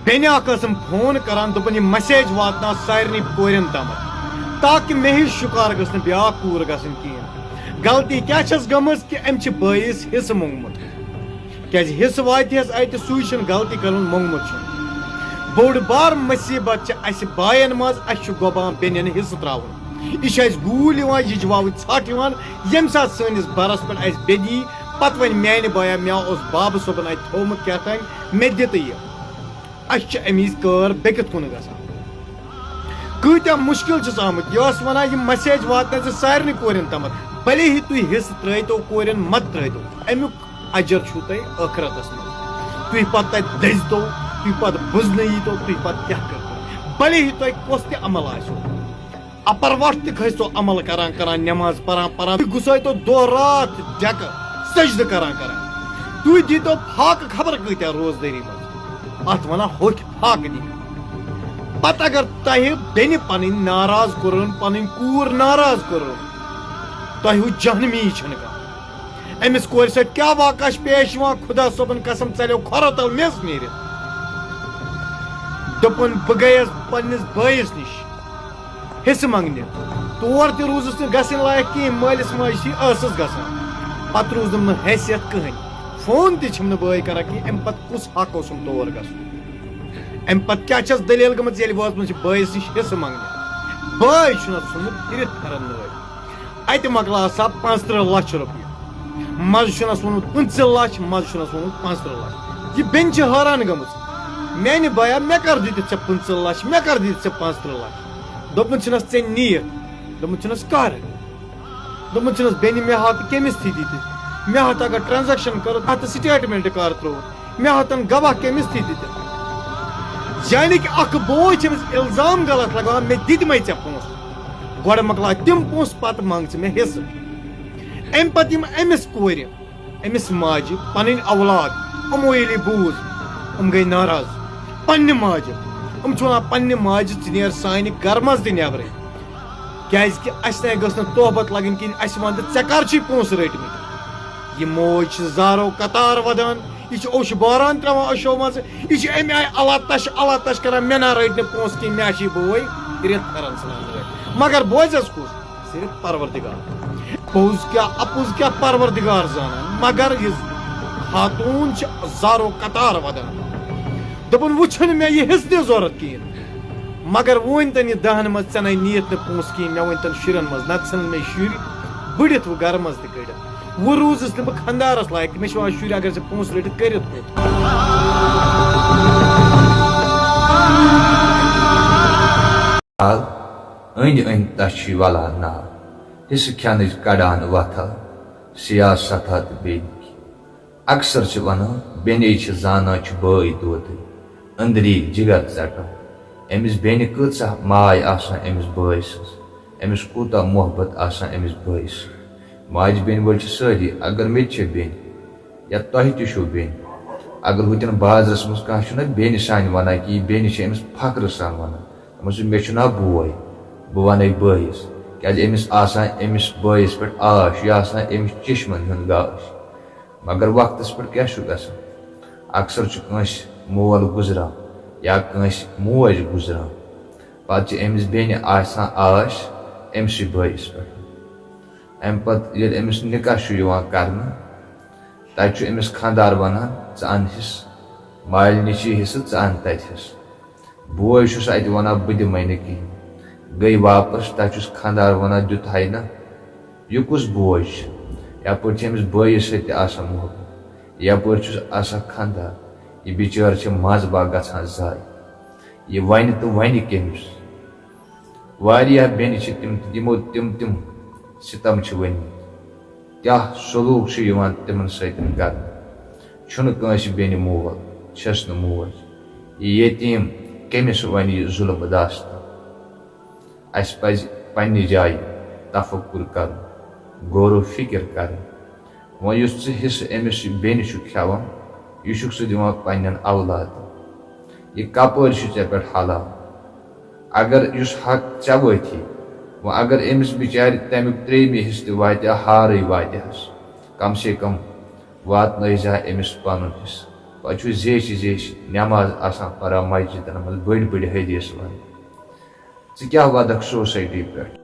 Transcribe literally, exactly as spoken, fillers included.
بیٚنہِ اکھ ٲسٕم فون کران، دوٚپُن، یہِ مسیج واتناو سارنٕے کورٮ۪ن تامَتھ، تاکہِ مےٚ ہِش شُکار گٔژھ نہٕ بیٛاکھ کوٗر گژھٕنۍ کِہیٖنۍ۔ غلطی کیٛاہ چھَس گٔمٕژ کہِ أمۍ چھِ بٲیِس حصہٕ موٚنگمُت؟ کیٛازِ حصہٕ واتہِ ہَس اَتہِ، سُے چھُنہٕ غلطی کَرُن، موٚنگمُت چھُنہٕ۔ بوٚڑ بار مُصیٖبت چھِ اَسہِ بایَن منٛز، اَسہِ چھُ گۄبان بیٚنٮ۪ن حصہٕ ترٛاوُن۔ یہِ چھِ اَسہِ گوٗلۍ یِوان، یہِ چھِ واوٕنۍ ژھَٹھ یِوان، ییٚمہِ ساتہٕ سٲنِس بَرَس پٮ۪ٹھ اَسہِ بیٚنہِ یی، پَتہٕ وَنہِ، "میٛانہِ بایا، مےٚ اوس بابہٕ صٲبَن اَتہِ تھوٚومُت کیٛاہ تام، مےٚ دِ تہٕ یہِ۔" اَسہِ چھِ اَمِچ کٲر بیٚکِتھ کُن گژھان۔ کۭتیٛاہ مُشکِل چھُس آمُت۔ یہِ ٲس وَنان، یہِ مسیج واتنٲیزِ سارنٕے کورٮ۪ن تامَتھ۔ بَلے ہی تُہۍ حصہٕ ترٛٲیتو کورٮ۪ن، مہ ترٛٲیتو۔ اَمیُک اجر چھُو تۄہہِ ٲخرتَس منٛز۔ تُہۍ پَتہٕ تَتہِ دٔزۍتو، تُہۍ پَتہٕ بُزنہٕ ییٖتو، تُہۍ پَتہٕ کیٛاہ کٔرۍتو۔ بَلے ہی تۄہہِ کۄس تہِ عمل آسیو۔ اَپَر وَٹھ تہِ کھٔسۍتو عمل کران کران، نٮ۪ماز پَران پَران۔ تُہۍ گُسٲیتو دۄہ راتھ ڈٮ۪کہٕ سجدٕ کران کران۔ تُہۍ دیٖتو فاقہٕ خبر کۭتیٛاہ روزدٲری منٛز۔ اَتھ وَنان ہوٚکھۍ فاقہٕ دِنۍ۔ پَتہٕ اگر تۄہہِ بیٚنہِ پَنٕنۍ ناراض کوٚرُن، پَنٕنۍ کوٗر ناراض کوٚرُن، تۄہہِ ہیوٗ جہنمی چھَنہٕ کانٛہہ۔ أمِس کورِ سۭتۍ کیٛاہ واقعہ چھِ پیش یِوان، خۄدا صٲبُن قسم، ژَلیو کھۄرو تَل میٚژ نیٖرِتھ۔ دوٚپُن، بہٕ گٔیَس پنٛنِس بٲیِس نِش حصہٕ منٛگنہِ۔ تور تہِ روٗزٕس نہٕ گژھٕنۍ لایق کِہیٖنۍ، مٲلِس ماجہِ چھِ ٲسٕس گژھان۔ پَتہٕ روٗزٕم نہٕ حیثیت کٕہٕنۍ۔ فون تہِ چھِم نہٕ بٲے کران کِہیٖنۍ، اَمہِ پَتہٕ کُس حق اوسُم تور گژھُن؟ اَمہِ پَتہٕ کیٛاہ چھَس دٔلیٖل گٔمٕژ، ییٚلہِ وٲژمٕژ چھِ بٲیِس نِش حصہٕ منٛگنہِ؟ بٲے چھُنہ ژھُنمُت پھِرِتھ پھٮ۪رَن نٲلۍ۔ اَتہِ مۄکلاو سا پانٛژترٕٛہ لَچھ رۄپیہِ۔ مَزٕ چھُنَس ووٚنمُت پٕنٛژٕہ لَچھ، مَزٕ چھُنَس ووٚنمُت پانٛژترٕٛہ لَچھ۔ یہِ بیٚنہِ چھِ حٲران گٔمٕژ۔ میٛانہِ بایا، مےٚ کَر دِتِتھ ژےٚ پٕنٛژٕہ لَچھ، مےٚ کَر دِتِتھ ژےٚ پانٛژترٕٛہ لَچھ؟ دوٚپمُت چھُنَس ژےٚ نِیَتھ۔ دوٚپمُت چھُنَس کَر؟ دوٚپمُت چھُنَس، بیٚنہِ، مےٚ ہاو تہٕ کٔمِس تھی دِتِتھ؟ مےٚ ہاو تہٕ اگر ٹرٛانزیکشَن کٔرٕتھ، اَتھ تہٕ سٹیٹمٮ۪نٛٹ کَر ترٛووُتھ؟ مےٚ ہاو تَن گواہ کٔمِس تھی دِتِتھ؟ یعنی کہِ اَکھ بوے چھِ أمِس اِلزام غلط لَگاوان، مےٚ دِتۍ مَے ژےٚ پونٛسہٕ۔ گۄڈٕ مۄکلاو تِم پونٛسہٕ، پَتہٕ منٛگ ژٕ مےٚ حِصہٕ۔ اَمہِ پَتہٕ یِم أمِس کورِ، أمِس ماجہِ، پَنٕنۍ اولاد، یِمو ییٚلہِ یہِ بوٗز، یِم گٔے ناراض۔ پنٛنہِ ماجہِ، یِم چھِ وَنان پنٛنہِ ماجہِ، "ژٕ نیر سانہِ گَرٕ منٛز تہِ نٮ۪برٕے۔ کیٛازِکہِ اَسہِ نَے گٔژھ نہٕ توبت لَگٕنۍ کِہیٖنۍ، اَسہِ وَن تہٕ ژےٚ کَر چھُے پونٛسہٕ رٔٹۍمٕتۍ؟" یہِ موج چھِ زارو قطار وَدان، یہِ چھِ اوٚش باران ترٛاوان أچھو منٛزٕ، یہِ چھِ اَمہِ آیہِ اَلَتَش اَلَتَش کَران، "مےٚ نہ رٔٹۍ نہٕ پونٛسہٕ کِہیٖنۍ، مےٚ ہا چھِ یہِ بوے رٮ۪تھ پھٮ۪رَن ژھٕنان رٲوِتھ۔" مگر بوزٮ۪س کُس؟ صرف پروردگار۔ پوٚز کیٛاہ، اَپُز کیٛاہ، پروردگار زانان۔ مگر یہِ خاتوٗن چھِ زارو قطار وَدان۔ دوٚپُن، "وۄنۍ چھُنہٕ مےٚ یہِ حِصہٕ تہِ ضوٚرَتھ کِہیٖنۍ۔ مگر وۄنۍ تَن یہِ دَہَن منٛز ژےٚ نَے نِیَتھ نہٕ پونٛسہٕ کِہیٖنۍ، مےٚ ؤنۍ تَن شُرٮ۪ن منٛز، نَتہٕ ژھٕنَن مےٚ شُرۍ بٔڑِتھ وۄنۍ گَرٕ منٛز تہِ کٔڑِتھ۔ وۄنۍ روٗزٕس نہٕ بہٕ خانٛدارَس لایق، مےٚ چھِ وَنان شُرۍ، اگر ژےٚ پونٛسہٕ رٔٹِتھ کٔرِتھ کوٚت؟" حال أنٛدۍ أنٛدۍ تَس چھُے وَلان نار، حِصہٕ کھٮ۪نٕچ کَڑان وَتھا، سیاست ہا تہٕ بیٚنہِ۔ اکثر چھِ ونان، بیٚنے چھِ زانان چھُ بٲے دودٕے، أنٛدری جگر ژٹان۔ أمِس بیٚنہِ کۭژاہ ماے آسان أمِس بٲے سٕنٛز، أمِس کوٗتاہ محبت آسان أمِس بٲے سۭتۍ۔ ماجہِ بیٚنہِ وٲلۍ چھِ سٲری، اگر مےٚ تہِ چھےٚ بیٚنہِ یا تۄہہِ تہِ چھُو بیٚنہِ، اگر ہُتٮ۪ن بازرس منٛز کانٛہہ چھُنہ بیٚنہِ سانہِ ونان کہِ یہِ بیٚنہِ چھِ أمِس فخرٕ سان ونان، دپان چھُ، "مےٚ چھُنہ بوے"، بہٕ ونے بٲیِس، کیازِ أمِس آسان أمِس بٲیِس پٮ۪ٹھ آش، یہِ آسان أمِس چشمن ہُنٛد گاش۔ مگر وقتس پٮ۪ٹھ کیٛاہ چھُ گژھان؟ اکثر چھُ کٲنٛسہِ مول گُزران یا کٲنٛسہِ موج گُزران، پتہٕ چھِ أمِس بیٚنہِ آسان آش أمسٕے بٲیِس پٮ۪ٹھ۔ اَمہِ پتہٕ ییٚلہِ أمِس نکاح چھُ یِوان کرنہٕ، تتہِ چھُ أمِس خانٛدار ونان، "ژٕ اَن حصہٕ، مالنہِ چھِ حصہٕ، ژٕ اَن تتہِ حصہٕ۔" بوے چھُس اتہِ ونان، "بہٕ دِمے نہٕ کِہینۍ۔" گٔے واپس، تتہِ چھُس خانٛدار ونان، "دیُت ہاے نہ۔" یہِ کُس بوے چھُ؟ یپٲرۍ چھِ أمِس بٲیِس سۭتۍ تہِ آسان محبت، یپٲرۍ چھُس آسان خانٛدار۔ یہِ بِچٲر چھِ منٛزٕ باگ گژھان ضایع۔ یہِ ونہِ تہٕ ونہِ کٔمِس؟ واریاہ بیٚنہِ چھِ تِم، یِمو تِم تِم ستم چھِ ؤنمٕتۍ۔ کیٛاہ سلوٗک چھُ یِوان تِمن سۭتۍ کرنہٕ؟ چھُنہٕ کٲنٛسہِ بیٚنہِ مول، چھَس نہٕ موج۔ یہِ یتیٖم کٔمِس وَنہِ یہِ ظُلم داستان؟ اَسہِ پَزِ پننہِ جایہِ تفکر کرُن، غور و فکر کرٕنۍ۔ وۄنۍ یُس ژٕ حصہٕ أمِس بیٚنہِ چھُکھ کھٮ۪وان، یہِ چھُکھ ژٕ دِوان پننٮ۪ن اولادن۔ یہِ کپٲرۍ چھُ ژےٚ پٮ۪ٹھ حلال؟ اگر یُس حق ژےٚ وٲتھی، وۄنۍ اگر أمِس بِچارِ تَمیُک ترٛیٚیِمہِ حصہٕ تہِ واتہِ ہا، ہارٕے واتہِ ہس، کم سے کم واتنٲیزِ ہا أمِس پنُن حصہٕ۔ پتہٕ چھُ زیچھِ زیچھِ نٮ۪ماز آسان پران مسجدن منٛز، بٔڑۍ بٔڑۍ حدیث ونان۔ ژٕ کیٛاہ ودکھ سوسایٹی پٮ۪ٹھ؟